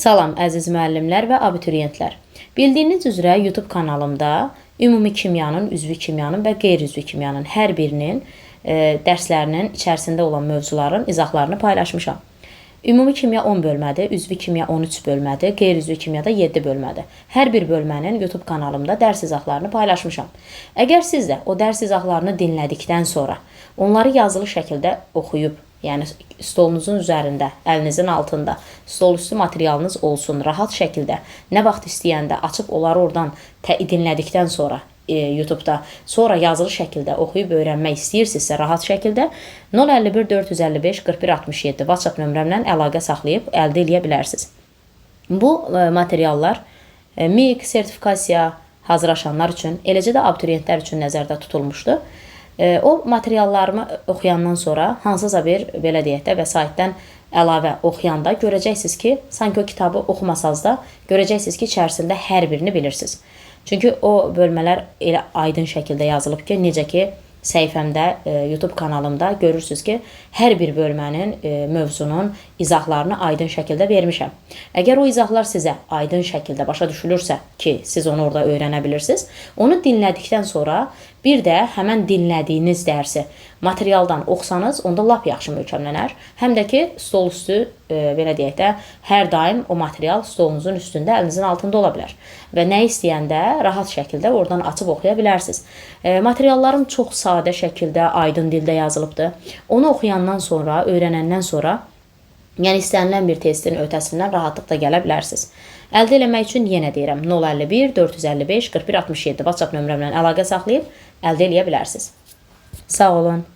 Salam əziz müəllimlər və abituriyentlər. Bildiyiniz üzrə YouTube kanalımda ümumi kimyanın, üzvü kimyanın və qeyri-üzvü kimyanın hər birinin dərslərinin içərisində olan mövzuların izahlarını paylaşmışam. Ümumi kimya 10 bölmədir, üzvü kimya 13 bölmədir, qeyri-üzvü kimya da 7 bölmədir. Hər bir bölmənin YouTube kanalımda dərs izahlarını paylaşmışam. Əgər siz də o dərs izahlarını dinlədikdən sonra onları yazılı şəkildə oxuyub, yəni stolunuzun üzərində, əlinizin altında stolüstü materialınız olsun, rahat şəkildə nə vaxt istəyəndə açıb onları oradan dinlədikdən sonra YouTube-da sonra yazılı şəkildə oxuyub öyrənmək istəyirsinizsə rahat şəkildə 051 455 41 67 WhatsApp nömrəmlə əlaqə saxlayıb əldə eləyə bilərsiniz. Bu materiallar MİQ sertifikasiya hazırlaşanlar üçün, eləcə də abituriyentlər üçün nəzərdə tutulmuşdu. O materiallarımı oxuyandan sonra hansısa bir belə deyək də vəsaitdən əlavə oxuyanda görəcəksiniz ki, sanki o kitabı oxumasanız da görəcəksiniz ki, içərisində hər birini bilirsiniz. Çünki o bölmələr elə aydın şəkildə yazılıb ki, necə ki səhifəmdə, YouTube kanalımda görürsüz ki, hər bir bölmənin, mövzunun izahlarını aydın şəkildə vermişəm. Əgər o izahlar sizə aydın şəkildə başa düşülürsə ki, siz onu orada öyrənə bilirsiniz, onu dinlədikdən sonra bir də həmən dinlədiyiniz dərsi materialdan oxusanız, onda lap yaxşı möhkəmlənər. Həm də ki, stol üstü, belə deyək də, hər daim o material stolunuzun üstündə, əlinizin altında ola bilər. Və nə istəyəndə rahat şəkildə oradan açıb oxuya bilərsiniz. Materiallarım çox sadə şəkildə, aydın dildə yazılıbdır. Onu oxuyandan sonra, öyrənəndən sonra, yəni istənilən bir testin öhdəsindən rahatlıqla gələ bilərsiniz. Əldə eləmək üçün yenə deyirəm 051 455 41 67 WhatsApp nömrəmlə əlaqə saxlayıb əldə eləyə bilərsiniz. Sağ olun.